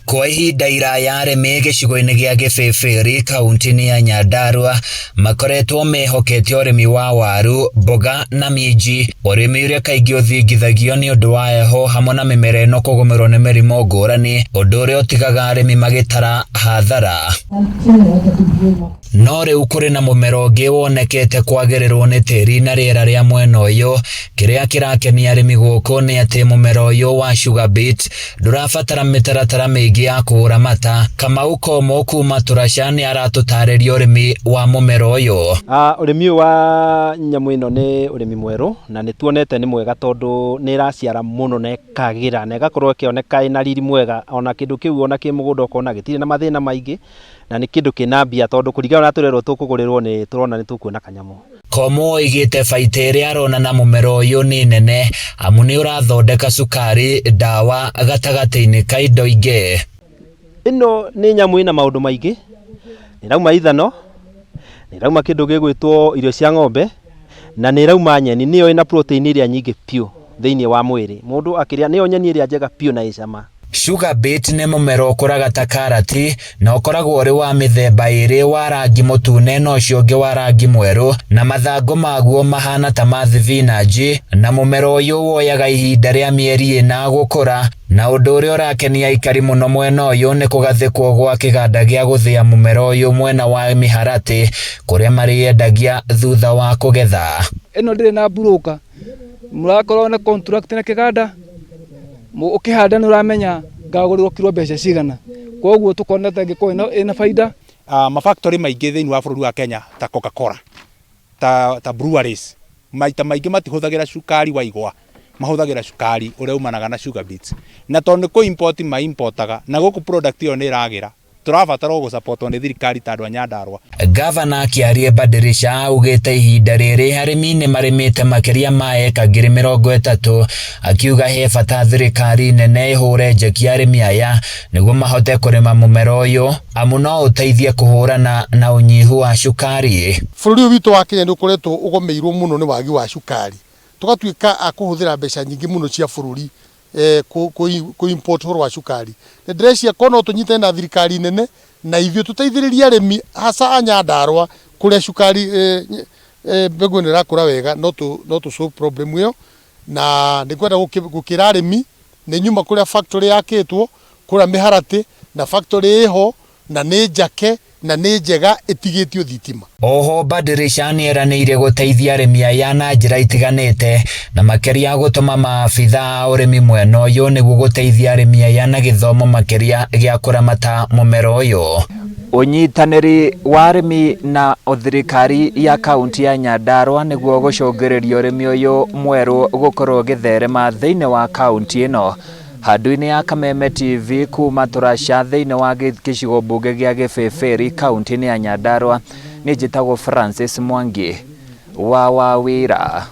Kwa ihinda iraya arĩmi gĩcigo-inĩ gĩa Gĩbĩbĩri kauntĩ-inĩ ya Nyandarua makoretwo mehokete ũrĩmi wa waru, mboga na minji, ũrĩmi ũrĩa kaingĩ ũthingithagio nĩ ũndũ wa heho hamwe na mĩmera ĩno kũgũmĩrwo nĩ mĩrimũ ngũrani, ũndũ ũrĩa ũtigaga arĩmi magĩtara hathara. No rĩu kũrĩ na mũmera ũngĩ wonekete kwagĩrĩrwo nĩ tĩri na rĩera rĩa mwena ũyũ. Kĩrĩa kĩrakenia arĩmi gũkũ nĩ atĩ mũmera ũyũ wa sugar beet ndũrabatara mĩtaratara mĩingĩ ya kũũramata. Kamau Komũ kuma Tũraca nĩ aratũtarĩria ũrĩmi wa mũmera ũyũ. Ũrĩmi ũyũ wa nyamũ ĩno nĩ ũrĩmi mwerũ na nĩ tuonete nĩ mwega tondũ nĩ ĩraciara mũno na ĩkagĩra na ĩgakorwo ĩkĩoneka ĩna riri mwega ona kĩndũ kĩu ona kĩ mũgũnda ũkona gĩtirĩ na mathĩna maingĩ na nĩ kĩndũ kĩna mbia tondũ kũringana na ũrĩa tũrerwo tũkũgũrĩrwo nĩ tũrona nĩ tũkuona kanyamũ. Komũ oigĩte baita ĩrĩa arona na mũmera ũyũ nĩ nene amu nĩ ũrathondeka cukari, ndawa gatagatĩ-inĩ ka indo ingĩ. Ĩno nĩ nyamũ ĩna maũndũ maingĩ, nĩ ĩrauma ithano, nĩ ĩrauma kĩndũ gĩgwĩtwo irio cia ng'ombe, na nĩ ĩrauma nyeni, nĩyo ĩna protein ĩrĩa nyingĩ biũ thĩinĩ wa mwĩrĩ. Mũndũ akĩrĩa, nĩyo nyeni ĩrĩa njega biũ na ĩ cama. Sugar beet nĩ mũmera ũkũraga ta karati na ũkoragwo ũrĩ wa mĩthemba ĩĩrĩ wa rangi mũtune na ũcio ũngĩ wa rangi mwerũ na mathangũ maguo mahana ta ma thibinanji na mũmera ũyũ woyaga ihinda rĩa mĩeri ĩna gũkũra na ũndũ ũrĩa ũrakenia aikari mũno mwena ũyũ nĩ kũgathĩkwo gwa kĩganda gĩa gũthĩa mũmera ũyũ mwena wa mĩharatĩ kũrĩa marĩendagia thutha wa kũgetha. Ĩno ndĩrĩ na mburũka, mũrakorwo na contract na kĩganda, ũkĩhanda nĩ ũramenya ngagũrĩrwo kiro mbeca cigana, koguo tũkona ta ĩngĩkorwo ĩna baida. Ma factory maingĩ thĩinĩ wa bũrũri wa Kenya ta Coca-Cola, ta breweries, maita maingĩ matihũthagĩra cukari wa igwa, mahũthagĩra cukari ũrĩa umanaga na sugar beets. Na tondũ nĩ kũ import ma importaga, na gũkũ product ĩyo nĩ ĩragĩra, tũrabatara o gũ-support nĩ thirikari ta andũ a Nyandarua. Gavana akĩaria Badirisha augĩte ihinda rĩrĩ arĩmi nĩ marĩmĩte makĩria ma eka 30,000 akiuga he bata thirikari nene ĩhũre njeki arĩmi aya nĩguo mahote kũrĩma mũmera ũyũ amu no ũteithie kũhũrana na ũnyihu wa cukari. Bũrũri ũyũ witũ wa Kenya nĩ ũkoretwo ũgomeirwo mũno nĩ wagi wa cukari, tũgatuĩka a kũhũthĩra mbeca nyingĩ mũno cia bũrũri kũ import ũhoro wa cukari. Nĩ ndĩreciria korwo no tũnyitane na thirikari nene na ithuĩ tũteithĩrĩrie arĩmi hasa a Nyandarua kũrĩa cukari mbegũ ĩno ĩrakũra wega no tũ solve problem ĩyo. Na nĩ ngwenda gũkĩra arĩmi nĩ nyuma kũrĩa factory yakĩtwo kũrĩa mĩharatĩ na factory ĩho na nĩ njake na nĩ njega ĩtigĩtio thitima. Oho Badirisha nĩeranĩire gũteithia arĩmi aya na njĩra itiganĩte na makĩria gũtũma maabitha a ũrĩmi mwena ũyũ nĩguo gũteithia arĩmi aya na gĩthomo makĩria gĩa kũramata mũmera ũyũ. Ũnyitanĩri wa arĩmi na thirikari ya kaunti ya Nyandarua nĩguo gũcũngĩrĩria ũrĩmi ũyũ mwerũ gũkorwo ũgĩtherema thĩinĩ wa kaunti ĩno. Handũ-inĩ ya Kameme TV kuma Tũraca thĩinĩ wa gĩcigo mbunge gĩa Gĩbĩbĩri kaunti-inĩ ya Nyandarua, niĩ njĩtagwo Francis Mwangi wa Wawĩra.